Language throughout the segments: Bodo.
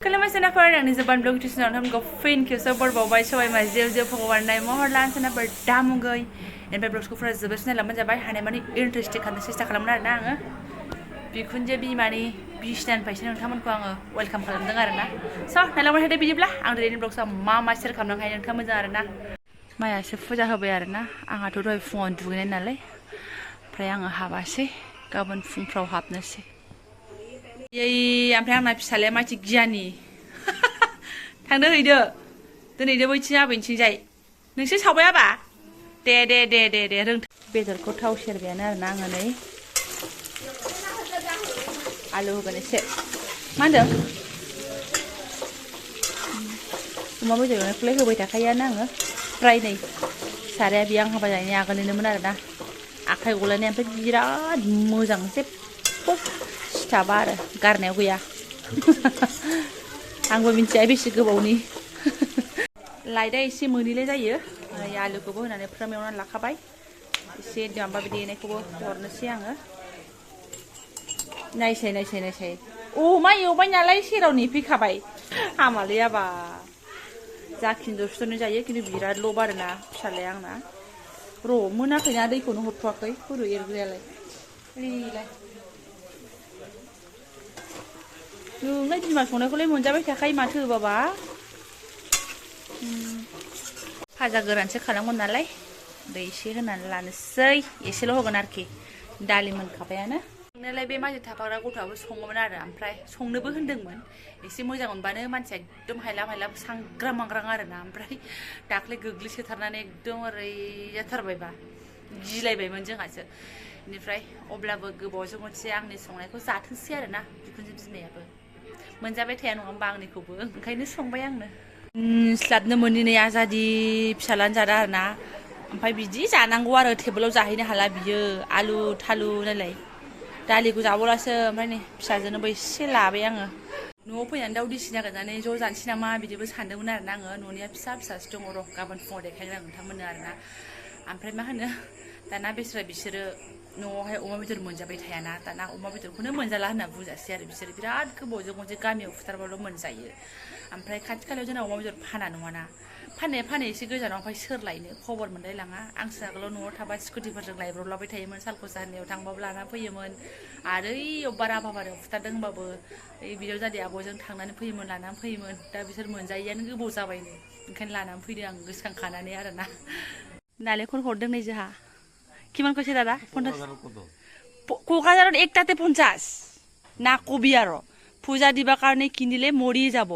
Kalaman sana par ang Jobanivlog ito sa namin ko fin kyo sa borbay so ay mazel pagkawan na moherlan sana par damugoy and by vlogs ko for zebes na laman jabay hanay mani interested kan sista kalamna na nga bikunje bi mani bistan paisa nontaman ko ang welcome kalamdang arana so nalaman hada bidibla ang dailyvlog sa mama share kamnang hayan kamang arana maya se puja habay arana ang ato roy phone dugin nalay prayang habase gaban fung pro hapnase Yay, I'm playing my pistol. My chick Jenny. Thằng đó đi được. Tôi đi được với chị bình chị dậy. Đừng xích học bé bà. Để đừng. Bây giờ có thau xe về nó năng ở đấy. Alo cái này sẽ. Mang được. Mà bây giờ nó lấy cái bịch khai năng nữa. Ray này. Xả ra biang không phải nhà cái này nó mới ra. Khai gula này phải gì đó mua rằng xếp. Sabar, karena aku ya. Anggo mincai bisi ke bau ni. Lai dah isi muni le jaya. Ya alu ke bau nane pernah orang lakabai. Isi jamba bidi ni ke bau warna siang ah. Nai say. Oh, mayu banyak lai si rau ni pikabai. Amalia ba. Zakin dostu ni jaya kini birat lobar na salayang na. Ro muna kena ada ikon hot pakai. Kudu irgulai. Lilai. Ngay đi mà xuống đây có lên muốn ra bây giờ khay mà thử bà bá. Haja geran sih kalau mau nalai, deh sih kan nalan sih, isi loh kan arki, daliman kapayana. Nalai be masih thapar aku tahu songom nara, amprai songne bukan dengman, isi mau jangan bane mancing, dom halam sang gramang arana, amprai dakle gugli sih karena nek dom ray ya terbaik ba, gilai ba mancing aja. Ini fry, oblah bergebos untuk siang ni songai ko saat sih arana, bukan jenis ni apa. Mencapai tian orang bang ni kubu, kayaknya song bayang na. Selatnya meni ni aja di pisalan jada na, sampai biji jangan gua ada table jahini halal biye, alu talu nalai. Dali ku jawab se, sampai ni pisalan boleh sila bayang. Nuo pun yang dah di sini kan, ni jo jan sini mah biji bos handeng benar na, nuo ni pisah setong orang kapan phone dek kaya orang benar na. Sampai mah na, tanah besar besar. No, hai umma bitur mencapai thayana, tanah umma bitur kuna menjalah na buja siar bisir birat ke bojo ngoje kami uftar balo menjaya. Amprai kat kalau jana umma bitur panan wana, pane isi goja nong pai ser lainnya, khobor mendai langa, angsa kalau nuor thaba skuti berjeng lai bro labai thayaman sal kosan neu thang bablana phayaman, adai obara babare uftar deng babu, video jadi abojeng thangnan phayaman lana phayaman, da bisir menjayan ke boja baini, kan lana phayde ang geskang khanane arana. Nalekon hordeng nei jaha. কিমান কৈছে দাদা 50 কোকৰাজাৰত একটাতে 50 না কবি আৰু পূজা দিবা কাৰণে কিনিলে মৰি যাব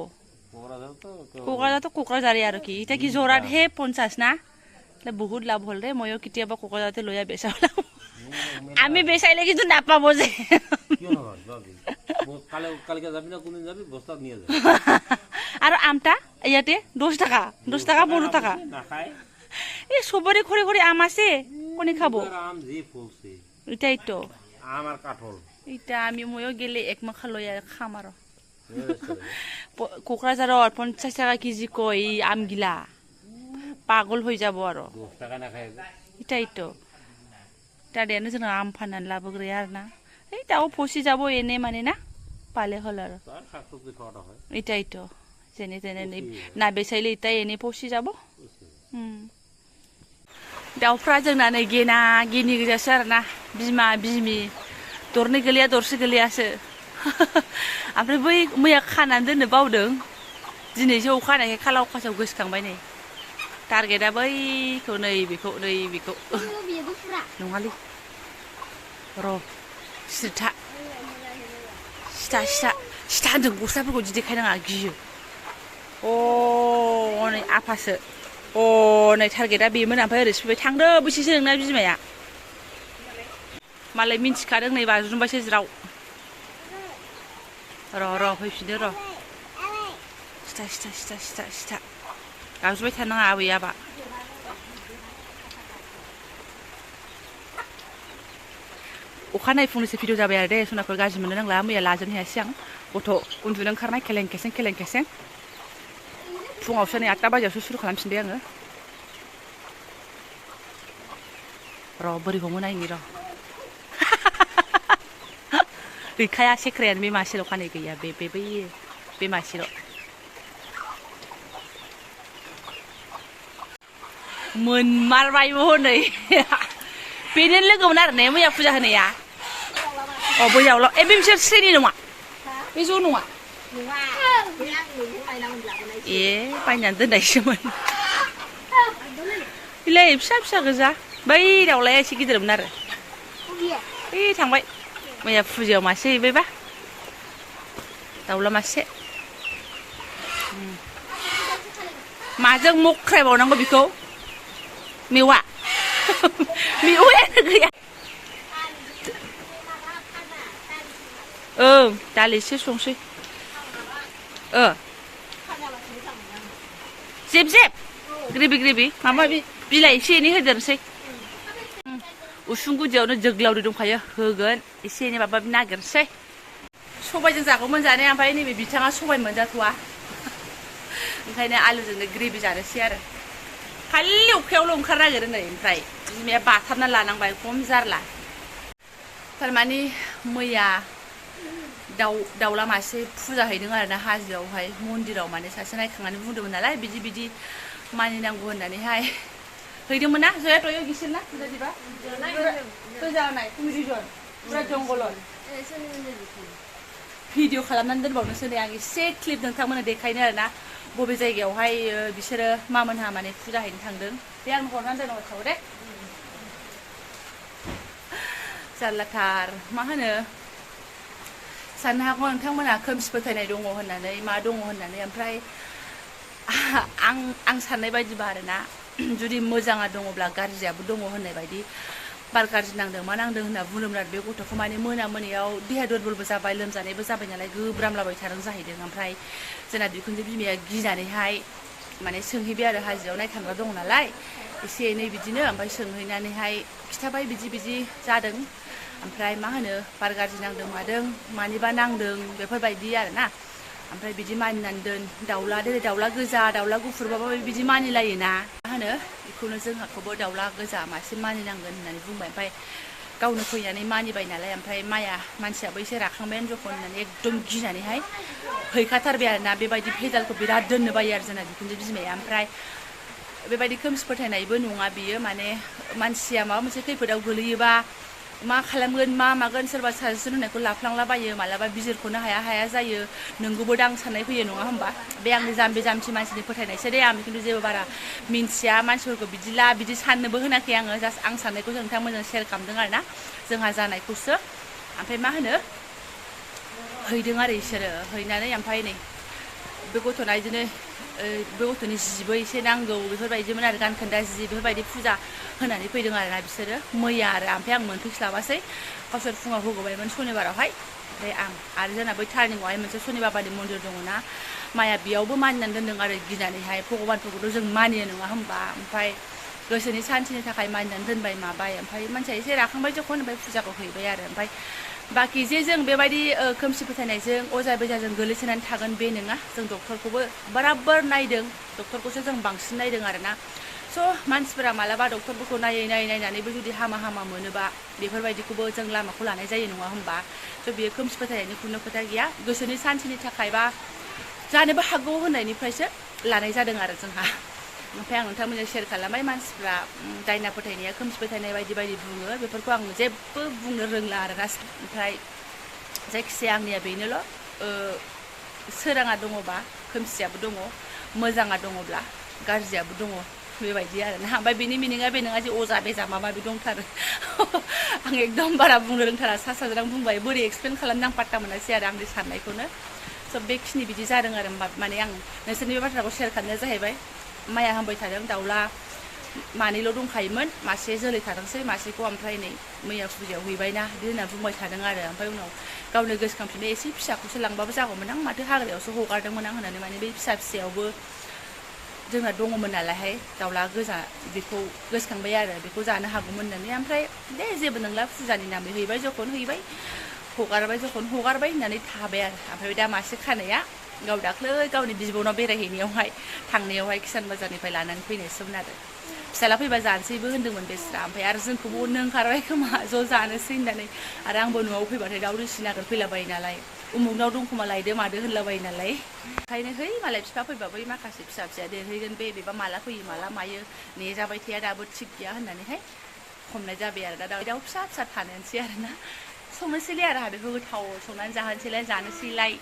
কোকৰাজাৰত কোকৰাজাৰে আৰু কি এটা কি জোৰাত হে 50 না বহুত লাভ হল ৰে ময়ো কেতিয়াবা কোকৰাজাৰতে লয়া বেচালা আমি বেচাইলে কিন্তু নাপাব যে কিয় নহয় কালকে যাবি না কোনদিন যাবি বস্তা নিয়ে যা আৰু আমটা ইয়াতে 10 টাকা 15 টাকা নাখায় এই সবরে ঘরে ঘরে আম আছে কোনে খাবো আম জি ফুলছে এটাই তো আমার কাঠল এটা আমি ময়ো গেলে এক মাখা লয়া খাম আর কোকৰাজাৰৰ 50 টাকা কেজি কই আম গিলা পাগল হৈ যাব আর 10 টাকা না খায় এটাই তো তাদেনে जों আম ফানান লাবগ্রে আর না এইটাও ফসি যাব এনে মানে না পালে হল আর শাকসবজি খাওয়া হয় এটাই তো জেনে না বেচাইলে এটাই এনে ফসি যাব दाउफ्रा जोंना नै गेनि गोजासो आरोना बिमा बिमि दरनै गोलैया दरसे गोलैयासो ओमफ्राय बै मैया खानानै दोननो बावदों दिनैसो अखा हानायखाय खाला अखासाव गोसोखांबाय नै टारगेटआ बैखौ नै बेखौ नङालै र' सिथा होनदों गस्लाफोरखौ बिदि देखायनाङा गियो नै आफासो नै टारगेटआ बेमोन ओमफ्राय ओरै सफैबाय थांदो बैसेसो नोंना बिमाया मालाय मिन्थिखादों नै बाज्रुमबायसो ज्राव र' फैफिनदो र' सिथा गाबज्रिबाय थानाङा आबै आबा अखानायै फुंनैसो भिडिअ जाबाय आरो दे सनाफोर गाज्रि मोननो नांला मैया लाजोबनो हायासै आं गथ' उन्दुनो ओंखारनाय खेलें खेसें फुङावसो नै 8टा बाजियावसो सुरु खालामफिनबाय आङो र' बोरै हमो नायनि र' गैखाया सेख्रायानो बे मासेल' खानाय गैया बे बे मासेल' मोनमारबायबो हनै बेनो लोगोमोन आरो ने मैया फुजा होनाया अ बैयावल' ए बे बिसोर स्रेनि नङा बे ज' नङा ए बायनानै दोननायसोमोन बिलाय फिसा फिसा गोजा बै दाउलाया एसे गिदिरमोन आरो बै थांबाय मैया फुजायाव मासे हैबायबा दाउला मासे माजों मख्रायबावनांगौ बेखौ मेवा मेवायानो गैया ओं दालि एसे संसै जेब जेब ग्रेबि ग्रेबि माबा बिलाइ एसे एनै होदेरनोसै उसुं गुदियावनो जोग्लावरि दंखायो होगोन एसे एनै माबा नागिरनोसै सबायजों जागौमोन जानाया ओमफ्राय नैबे बिथाङा सबाय मोनजाथ'वा ओंखायनो आलुजोंनो ग्रेबि जानोसै आरो खालि अखायावल' ओंखार नागिरो नै ओमफ्राय बिमाया बाथाबना लानांबाय खम जारला थारमानि मैया दाउला मासे फुजा हैदों आरोना हाजोआवहाय मन्दिराव माने सासे नायखांनानै बुंदोंमोन नालाय बिदि बिदि मानिनांगौ होननानैहाय हैदोंमोन ना जया तय गिसिर ना फुजा दिबा फुजानाय कुमिरिजन पुरा जंगलर भिडिअ खालामनानै दोनबावनोसै नै आं एसे क्लिप नोंथांमोननो देखायनो आरोना बबे जायगायावहाय बिसोरो मामोनहा माने फुजा हैनो थांदों बे आं हरनानै दोनबाय थाव दे जारलाथार मा होनो साननो हागौ नोंथांमोनहा खोमसि फोथायनाय दङ होननानै मा दङ होननानै ओमफ्राय आं साननाय बायदिबा आरोना जुदि मोजाङा दङब्ला गाज्रियाबो दङ होननाय बायदि बार गाज्रि नांदों मा नांदों होनना बुंदोंमोन आरो बे गथ'खौ माने मोनायाव देहा दुरबलबो जाबाय लोमजानायबो जाबाय नालाय गोब्रामलाबाय थादों जाहैदों ओमफ्राय जोंना बिखुनजो बिमाया गिनानैहाय माने सोंहैबाय आरो हाजोआव नायखांग्रा दङ नालाय एसे एनै बिदिनो ओमफ्राय सोंहैनानैहाय खिथाबाय बिदि बिदि जादों ओमफ्राय मा होनो बार गाज्रि नांदों मादों मानिबा नांदों बेफोरबायदि आरोना ओमफ्राय बिदि मानिनानै दोन दाउला देरै दाउला गोजा दाउला गुफुरबाबो बिदि मानिलायोना मा होनो बेखौनो जोंहाखौबो दाउला गोजा मासे मानिनांगोन होननानै बुंबाय ओमफ्राय गावनो फैनानै मानिबाय नालाय ओमफ्राय माया मानसियाबो एसे राखांबायानो जखन होननानै एकदम गिनानैहाय हैखाथारबाय आरोना बेबायदि भेजालखौ बिराद दोननो बायो आरो जोंना बिखुनजो बिमाया ओमफ्राय बेबायदि खोमसि फोथायनायबो नङा बियो माने मानसिया माबा मोनसे खैफोदाव गोलैयोबा मा खालामगोन मा मागोन सोरबा साजेसन होनायखौ लाफ्लांलाबायो मालाबा बिजिरख'नो हाया जायो नोंगौबो दां साननाय फैयो नङा होमबा बे आंनि जाम्बि जाम्थि मानसिनि फोथायनायसो दे आं खिन्थु जेबो बारा मिन्थिया मानसिफोरखौ बिदि साननोबो होनाखै आङो जास्ट आं साननायखौसो नोंथांमोनजों शेयार खालामदों आरोना जोंहा जानायखौसो ओमफ्राय मा होनो हैदों आरो बिसोरो हैनानै ओमफ्राय नै बे गथ'ना बिदिनो बे गथ'नि जिबो एसे नांगौ बेफोरबायदिमोन आरो गानखोन्दा जि बेफोरबायदि फुजा होनानै फैदों आरोना बिसोरो मैया आरो ओमफ्राय आं मोनफैस्लाबासै गावसोर फुङाव होगौबायमोन सनिबारावहाय ओमफ्राय आं आरो जोंना बै टार्निंआवहाय मोनसे सनि बाबानि मन्दिर दङ ना माया बेयावबो मानिनानै दोनदों आरो गिनानैहाय भगबानफोरखौथ' जों मानियो नङा होमबा ओमफ्राय गोसोनि सान्थिनि थाखाय मानिनानै दोनबाय माबाय ओमफ्राय मानसिया एसे राखांबाय जखन ओमफ्य फुजाखौ हैबाय आरो ओमफ्राय बाखि जे जों बेबायदि खोमसि फोथायनायजों अजा बेजाजों गोलैसोनानै थागोन बे नङा जों डक्टरखौबो बराबर नायदों डक्टरखौसो जों बांसिन नायदों आरोना स' मानसिफोरा मालाबा डक्टरफोरखौ नायनानैबो जुदि हामा मोनोबा बेफोरबायदिखौबो जों लामाखौ लानाय जायो नङा होमबा स' बेयो खोमसि फोथायनायनि खुनु खोथा गैया गोसोनि सान्थिनि थाखाय बा जानोबो हागौ होननायनिफ्रायसो लानाय जादों आरो जोंहा ओमफ्राय आं नोंथांमोनजों शेयार खालामबाय मानसिफ्रा दायना फोथायनाया खोमसि फोथायनाय बायदि बुङो बेफोरखौ आं जेबो बुंनो रोंला आरोना ओमफ्राय जायखिजाया आंनिया बेनोल' सोराङा दङबा खोमसियाबो दङ मोजाङा दङब्ला गाज्रियाबो दङ बेबायदि आरोना ओमफ्राय बेनि मिनिङा बे नङा जे अजा बेजा माबा माबि दंथारो आं एकदम बारा बुंनो रोंथारा सा साज्रां बुंबाय बोरै एक्सप्लेन खालामनो आं पात्ता मोनासै आरो आंनि साननायखौनो स' बेखिनि बिदि जादों आरो माने आं नोंसोरनि बे बाथ्राखौ शेयार खालामनाया जाहैबाय माया हामबाय थादों दाउला मानैल' दंखायोमोन मासे जोलै थादोंसै मासेखौ ओमफ्राय नै मैया फुजायाव हैबायना बिदि होनना बुंबाय थादों आरो ओमफ्राय उनाव गावनो गोसोखांफिननो एसे फिसाखौसो लांबाबो जागौमोन आं माथो हाग्रायावसो हगारदोंमोन आं होननानै माने बे फिसायावबो जोंना दङमोन नालायहाय दाउला गोजा बेखौ गोसोखांबाय आरो बेखौ जानो हागौमोन होननानै ओमफ्राय दे जेबो नंला फुजानि नामै हैबाय जखन हैबाय हगारबाय जखन हगारबाय होननानै थाबाय आरो ओमफ्राय दा मासे खानाया गाव दाख्लै गावनि बिब'नाव बेरायहैनायावहाय थांनायावहाय किसान बाजारनिफ्राय लानानै फैनायसोमोन आरो फिसाला फैबा जानोसैबो होन्दोंमोन बेस्रा ओमफ्राय आरो जोंखौबो अननो ओंखारबाय खोमा ज' जानोसै होननानै आरो आंबो न'आव फैबाथाय दाउ रोसि नागिर फैलाबायो नालाय उमुगनाव दंखोमा लायदो मादो होनलाबायो नालाय ओंखायनो है मालाय बिफा फैबा बै माखासे फिसा फिसाया देरहैगोन बे बेबा माला फैयो माला मायो नेजाबाय थाया दाबो थिग गैया होननानैहाय हमनाय जाबाय आरो दा दाउ फिसा फिसा थानोसै आरोना संनोसैलाय आरो बेखौ गोथाव संनानै जाहोनोसैलाय जानोसैलाय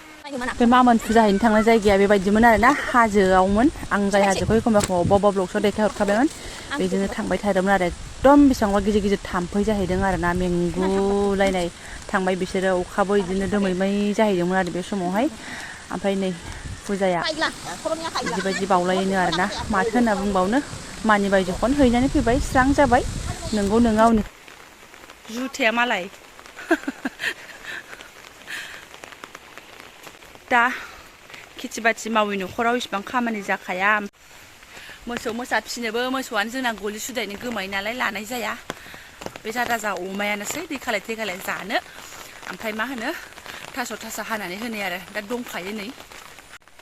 बे मामोन फुजा हैनो थांनाय जायगाया बेबायदिमोन आरोना हाजोआवमोन आं जाय हाजोखौ एखमबा अबेबा ब्लगसआव देखायहरखाबायमोन बेजोंनो थांबाय थादोंमोन आरो एकदम बेसेबांबा गिदिर गिदिर थाम्फै जाहैदों आरोना मेंगुलायनाय थांबाय बिसोरो अखाबो बिदिनो दोमैमै जाहैदोंमोन आरो बे समावहाय ओमफ्राय नै फुजाया बिदिबायदि बावलायोनो आरोना माथो होनना बुंबावनो मानिबाय जखन हैनानै फैबाय स्रां जाबाय नोंगौ नोंगावनि जुथाया मालाय दा खेथि बाथि मावै न'खराव इसिबां खामानि जाखाया मोसौ मोसा फिसिनोबो मोसौआनो जोंना गलि सुदायनो गोमायो नालाय लानाय जाया बे जादा जा अमायानोसै दै खालाय थै खालाय जानो ओमफ्राय मा होनो थास' हानानै होनाय आरो दा दंखायो नै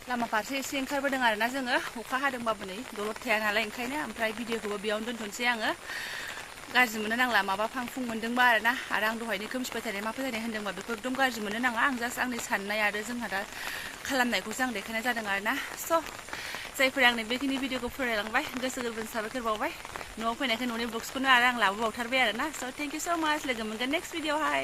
लामा फारसे एसे ओंखारबोदों आरोना जोङो अखा हादोंबाबो नै दलद थाया नालाय ओंखायनो ओमफ्राय भिडिअखौबो बेयावनो दोनथ'नोसै आङो गाज्रि मोननो नांला माबा फांफुं मोनदोंबा आरोना आरो आं दहायनो खोमसि फोथायनाय मा फोथायनाय होनदोंबा बेखौ एकदम गाज्रि मोननो नाङा आं जास्ट आंनि साननाय आरो जोंहा दा खालामनायखौसो आं देखायनाय जादों आरोना स' जायफोरा आंनि बेखिनि भिडिअखौ फरायलांबाय गोसो गोरबोजों साबायखर बावबाय न'आव फैनायखाय न'नि ब्लग्सखौनो आरो आं लाबोबावथारबाय आरोना स' थेंक इउ स' माच लोगो मोनगोन नेक्स्ट भिडिअ'हाय